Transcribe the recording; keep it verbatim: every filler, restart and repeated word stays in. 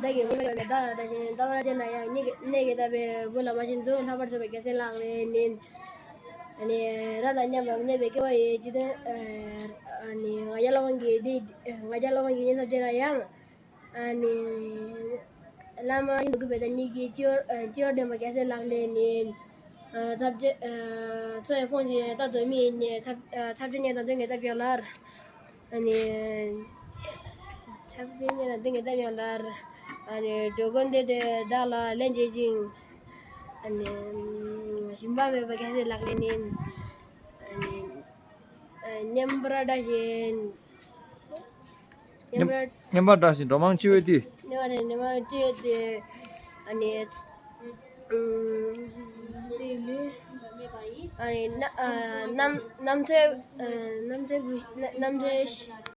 བདག་གིས་མི་ལ་མེད་ད་ད་བཞིན་ལྟ་བར་བྱས་ན་ཡང་། གནས་ཀྱི་གནས་ཀྱི་ལྟ་བའི་བུ་ལ་མ་བྱིན་དུ། ལྷག་པར་བྱས་པའི་རྒྱལ་སྲས་ལག་ལེན་ཡིན། ཨ་ནི་རང་དང་མཉམ་པ་མཉམ་པའི་སྐལ་བ་ཡི་འཇིག་རྟེན། ཨ་ནི་ང་རྒྱལ་དབང་གི་འདི་ང་རྒྱལ་དབང་གི་ཉེན་ཚབས་ཅན་ལ་ཡང་། ཨ་ནི་བླ་མ་ཡིན་དུ་གུས་པའི་བདག་ཉིད་ཀྱི་སྤྱི་བོར་སྤྱི་བོར་ལྡན་པ་རྒྱལ་སྲས་ལག་ལེན་ཡིན། ཚབས་ཆེ་འཚོ་བའི་ཕུང་ཞིང་རྟག་ཏུ་མི་ཡི་ཉེ། ཚབས་ཆེ་ཉེ་དང་དོན་གྱི་སྟབས་ཀྱང་སླར། ཨ་ནི་ཚབས་ཆེ་ཉེ་དང་དོན་གྱི་སྟབས་ཀྱང་སླར། ཨ་ནི་འགྲོ་ཀུན་བདེ་སྟེ་བདག་ལ་ལན་བྱེད་ཅིང་། ཨ་ནི་ཞུམ་པ་མེད་པ་རྒྱལ་སྲས་ལག་ལེན་ཡིན། ཨ་ནི་མཉམ་པར་བཀྲ་ཤིས། མཉམ་པར་མཉམ་པར་བཀྲ་ཤིས་འགྲོ་མང་སྤྱི་བོའི་དུས། མཉམ་པར་མཉམ་པར་སྤྱི་བོའི་དུས། ཨ་ནི། ཨུམ། ཨ་ནི་ན་ཨ་རྣམ་རྣམ་ཐོས་ཨ་རྣམ་ཐོས་བུ་རྣམ་ཐོས།